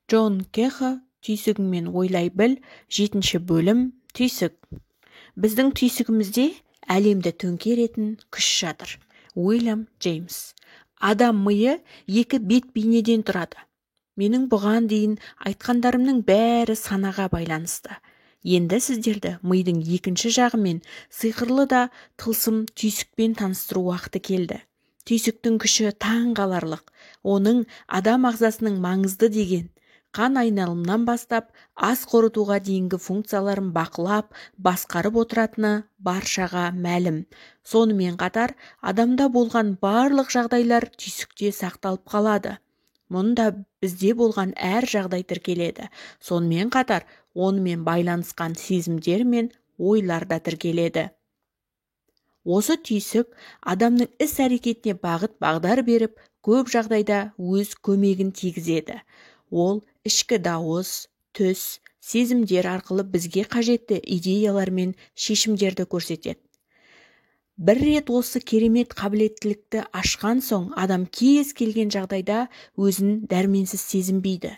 Джон Кехо «Түйсігіңмен ойлай біл», 7 бөлім. Түйсік. Біздің түйсігімізде әлемді төңкеретін күш жатыр. Уильям Джеймс. Адам миы екі бет бейнеден тұрады. Менің бұған дейін айтқандарымның бәрі санаға байланысты. Енді сіздерді мидың екінші жағымен, сиқырлы да тылсым түйсікпен таныстыру уақыты келді. Түйсіктің күші таң қаларлық. Оның адам ағзасының маңызды деген қан айналымнан бастап ас қорытуға дейінгі функцияларын бақылап, басқарып отыратыны баршаға мәлім. Сонымен қатар адамда болған барлық жағдайлар түйсікте сақталып қалады. Мұнда бізде болған әр жағдай тіркеледі. Сонымен қатар онымен байланысқан сезімдер мен ойлар да тіркеледі. Осы түйсік адамның іс-әрекетіне бағыт бағдар беріп, көп жағдайда өз көмегін тигізеді. Ол ішкі дауыс, түс, сезімдер арқылы бізге қажетті идеялар мен шешімдерді көрсетеді. Бір рет осы керемет қабілеттілікті ашқан соң адам кез келген жағдайда өзін дәрменсіз сезінбейді.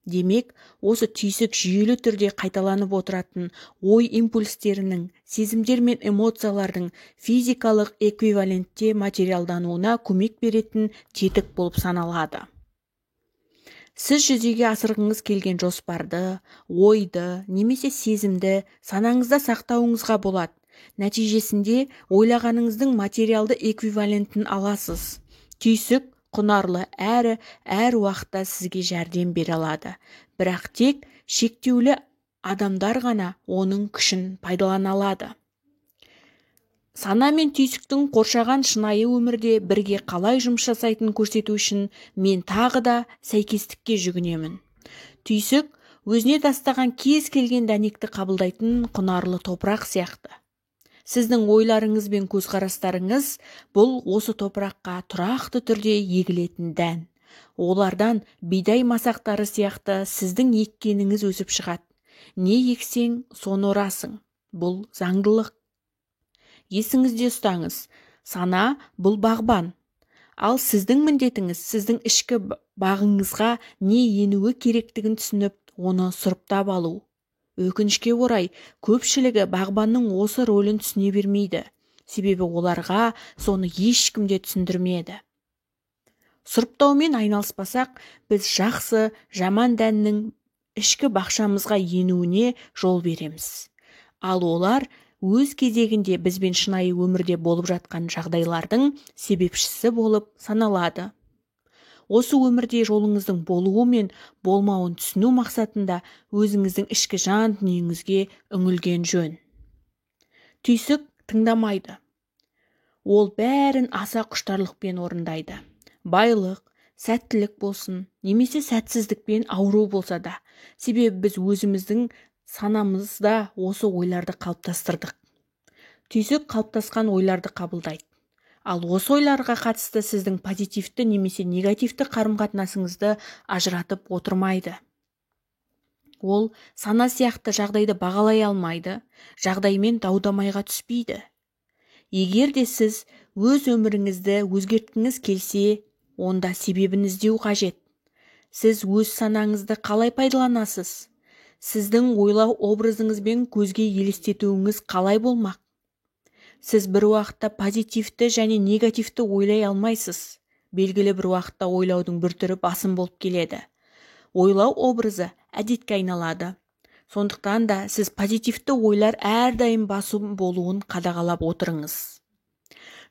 Демек, осы түйсік жүйелі түрде қайталанып отыратын ой импульстерінің, сезімдер мен эмоциялардың физикалық эквивалентте материалдануына көмек беретін тетік болып саналады. Сіз жүзеге асырғыңыз келген жоспарды, ойды немесе сезімді санаңызда сақтауыңызға болады. Нәтижесінде ойлағаныңыздың материалды эквивалентін аласыз. Түйсік құнарлы әрі әр уақытта сізге жәрдем бере алады. Бірақ тек шектеулі адамдар ғана оның күшін пайдалана алады. Сана мен түйсіктің қоршаған шынайы өмірде бірге қалай жұмыс жасайтынын көрсету үшін мен тағы да сәйкестікке жүгінемін. Түйсік өзіне тастаған кез келген дәнекті қабылдайтын құнарлы топырақ сияқты. Сіздің ойларыңыз бен көзқарастарыңыз бұл осы топыраққа тұрақты түрде егілетін дән. Олардан бидай масақтары сияқты сіздің еккеніңіз өсіп шығады. Не ексең, соны орасың. Бұл заңдылық. Есіңізде ұстаңыз, сана бұл бағбан. Ал сіздің міндетіңіз сіздің ішкі бағыңызға не енуі керектігін түсініп, оны сұрыптап алу. Өкінішке орай, көпшілігі бағбанның осы рөлін түсіне бермейді. Себебі оларға соны ешкім де түсіндірмеді. Сұрыптаумен айналыспасақ, біз жақсы, жаман дәннің ішкі бақшамызға енуіне жол береміз. Ал олар өз кезегінде бізбен шынайы өмірде болып жатқан жағдайлардың себепшісі болып саналады. Осы өмірде жолыңыздың болуы мен болмауын түсіну мақсатында өзіңіздің ішкі жан дүниеңізге үңілген жөн. Түйсік тыңдамайды. Ол бәрін аса құштарлықпен орындайды. Байлық, сәттілік болсын, немесе сәтсіздікпен ауру болса да. Себебі біз өзіміздің санамызда осы ойларды қалыптастырдық. Түйсік қалыптасқан ойларды қабылдайды. Ал осы ойларға қатысты сіздің позитивті немесе негативті қарым-қатынасыңызды ажыратып отырмайды. Ол сана сияқты жағдайды бағалай алмайды, жағдаймен даудамайға түспейді. Егер де сіз өз өміріңізді өзгерткіңіз келсе, онда себебін іздеу қажет. Сіз өз санаңызды қалай пайдаланасыз? Сіздің ойлау образыңызбен көзге елестетуіңіз қалай болмақ? Сіз бір уақытта позитивті және негативті ойлай алмайсыз. Белгілі бір уақытта ойлаудың бір түрі басым болып келеді. Ойлау образы әдетке айналады. Сондықтан да сіз позитивті ойлар әрдайым басым болуын қадағалап отырыңыз.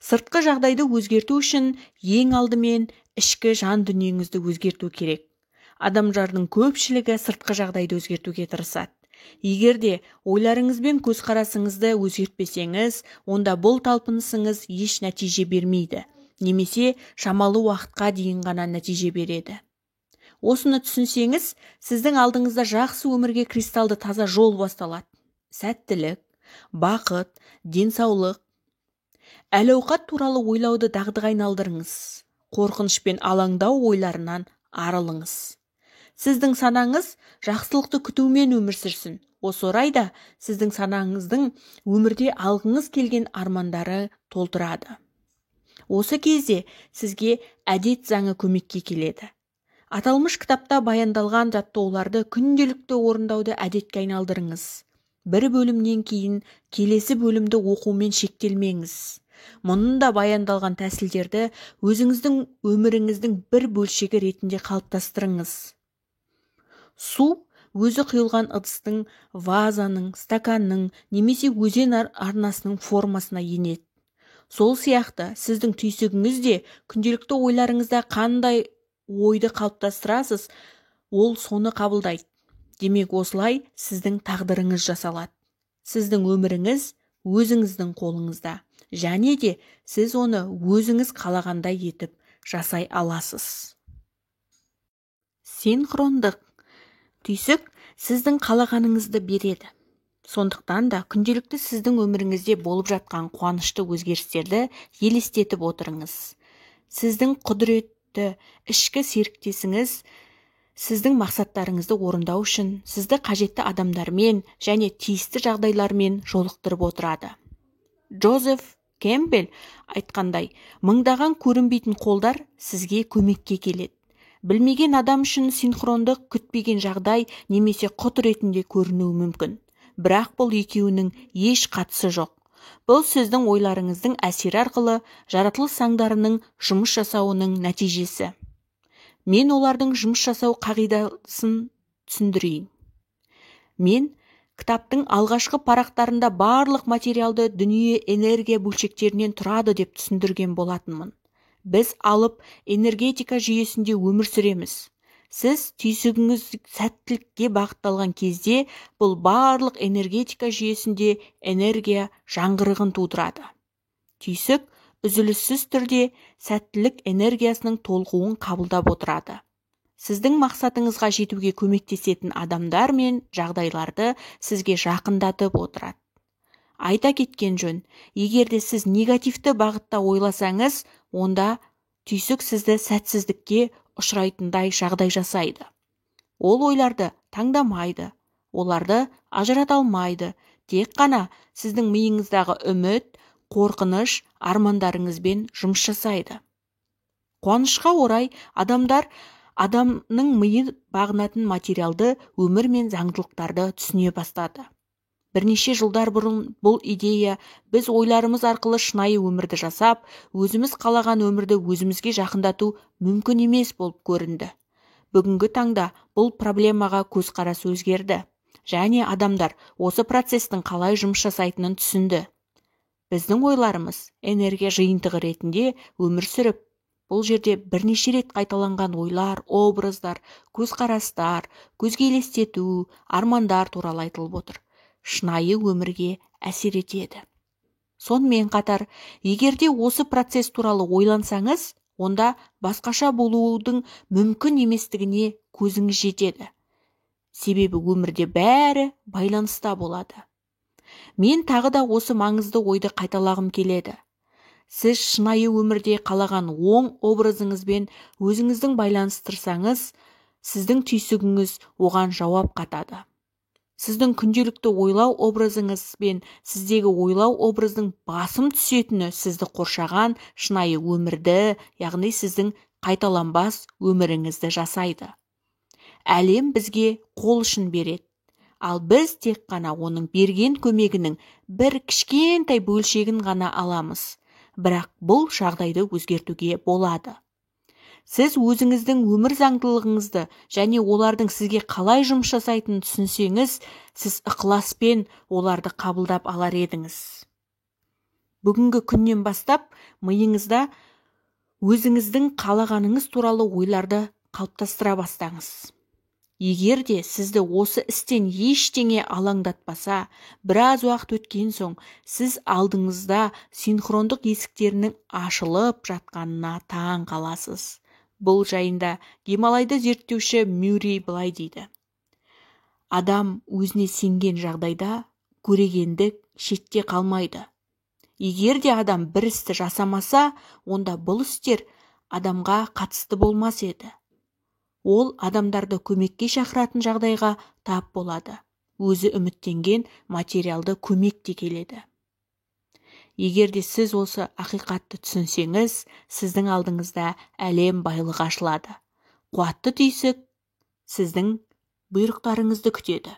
Сыртқы жағдайды өзгерту үшін ең алдымен ішкі жан дүниеңізді өзгерту керек. Адамдардың көпшілігі сыртқы жағдайды өзгертуге тырысады. Егер де ойларыңыз бен көзқарасыңызды өзгертпесеңіз, онда бұл талпынысыңыз еш нәтиже бермейді, немесе шамалы уақытқа дейін ғана нәтиже береді. Осыны түсінсеңіз, сіздің алдыңызда жақсы өмірге кристалды таза жол басталады. Сәттілік, бақыт, денсаулық, әл-ауқат туралы ойлауды дағдыға айналдырыңыз. Қорқыныш пен алаңдау ойларынан арылыңыз. Сіздің санаңыз жақсылықты күтумен өмір сүрсін. Осы орайда сіздің санаңыздың өмірде алғыңыз келген армандары толтырады. Осы кезде сізге әдет заңы көмекке келеді. Аталмыш кітапта баяндалған жаттығуларды күнделікті орындауды әдетке айналдырыңыз. Бір бөлімнен кейін келесі бөлімді оқумен шектелмеңіз. Мұнда баяндалған тәсілдерді өзіңіздің өміріңіздің бір бөлшегі ретінде қалыптастырыңыз. Су өзі құйылған ыдыстың, вазаның, стаканның немесе өзен арнасының формасына енеді. Сол сияқты сіздің түйсігіңіз де күнделікті ойларыңызда қандай ойды қалыптастырасыз, ол соны қабылдайды. Демек, осылай сіздің тағдырыңыз жасалады. Сіздің өміріңіз өзіңіздің қолыңызда. Және де сіз оны өзіңіз қалағандай етіп жасай аласыз. Синхрондық. Түйсік сіздің қалағаныңызды береді. Сондықтан да күнделікті сіздің өміріңізде болып жатқан қуанышты өзгерістерді елестетіп отырыңыз. Сіздің құдіретті ішкі серіктесіңіз сіздің мақсаттарыңызды орындау үшін сізді қажетті адамдармен және тиісті жағдайлармен жолықтырып отырады. Джозеф Кемпбелл айтқандай, мыңдаған көрінбейтін қолдар сізге көмекке келеді. Білмеген адам үшін синхрондық күтпеген жағдай немесе құт ретінде көрінуі мүмкін. Бірақ бұл екеуінің еш қатысы жоқ. Бұл сіздің ойларыңыздың әсері арқылы жаратылыс заңдарының жұмыс жасауының нәтижесі. Мен олардың жұмыс жасау қағидасын түсіндірейін. Мен кітаптың алғашқы парақтарында барлық материалды дүние энергия бөлшектерінен тұрады деп түсіндірген болатынмын. Біз алып энергетика жүйесінде өмір сүреміз. Сіз түйсігіңіз сәттілікке бағытталған кезде бұл барлық энергетика жүйесінде энергия жаңғырығын тудырады. Түйсік үзіліссіз түрде сәттілік энергиясының толқуын қабылдап отырады. Сіздің мақсатыңызға жетуге көмектесетін адамдар мен жағдайларды сізге жақындатып отырады. Айта кеткен жөн, егер де сіз негативті бағытта ойласаңыз, онда түйсік сізді сәтсіздікке ұшырайтындай жағдай жасайды. Ол ойларды таңдамайды, оларды ажырата алмайды, тек қана сіздің миыңыздағы үміт, қорқыныш, армандарыңызбен жұмыс жасайды. Қуанышқа орай, адамдар адамның миы бағынатын материалды өмір мен заңдылықтарды түсіне бастады. Бірнеше жылдар бұрын бұл идея біз ойларымыз арқылы шынайы өмірді жасап, өзіміз қалаған өмірді өзімізге жақындату мүмкін емес болып көрінді. Бүгінгі таңда бұл проблемаға көзқарас өзгерді және адамдар осы процестің қалай жұмыс жасайтынын түсінді. Біздің ойларымыз энергия жиынтығы ретінде өмір сүріп, бұл жерде бірнеше рет қайталанған ойлар, образдар, көзқарастар, көзге елестету, армандар туралы айтылып отыр. Шынайы өмірге әсер етеді. Сонымен қатар, егер де осы процесс туралы ойлансаңыз, онда басқаша болудың мүмкін еместігіне көзіңіз жетеді. Себебі өмірде бәрі байланыста болады. Мен тағы да осы маңызды ойды қайталағым келеді. Сіз шынайы өмірде қалаған оң образыңызбен өзіңіздің байланыстырсаңыз, сіздің түйсігіңіз оған жауап қатады. Сіздің күнделікті ойлау образыңыз бен сіздегі ойлау образдың басым түсетіні сізді қоршаған шынайы өмірді, яғни сіздің қайталанбас өміріңізді жасайды. Әлем бізге қол ұшын береді. Ал біз тек қана оның берген көмегінің бір кішкентай бөлшегін ғана аламыз. Бірақ бұл жағдайды өзгертуге болады. Сіз өзіңіздің өмір заңдылығыңызды және олардың сізге қалай жұмыс жасайтынын түсінсеңіз, сіз ықыласпен оларды қабылдап алар едіңіз. Бүгінгі күннен бастап миыңызда өзіңіздің қалағаныңыз туралы ойларды қалыптастыра бастаңыз. Егер де сізді осы істен ештеңе алаңдатпаса, біраз уақыт өткен соң сіз алдыңызда синхрондық есіктерінің ашылып жатқанына таң қаласыз. Бұл жайында Гималайды зерттеуші Мюррей былай дейді. Адам өзіне сенген жағдайда көрегендік шетте қалмайды. Егер де адам бір істі жасамаса, онда бұл істер адамға қатысты болмас еді. Ол адамдарды көмекке шақыратын жағдайға тап болады. Өзі үміттенген материалды көмек те келеді. Егер де сіз осы ақиқатты түсінсеңіз, сіздің алдыңызда әлем байлығы ашылады. Қуатты түйсік сіздің бұйрықтарыңызды күтеді.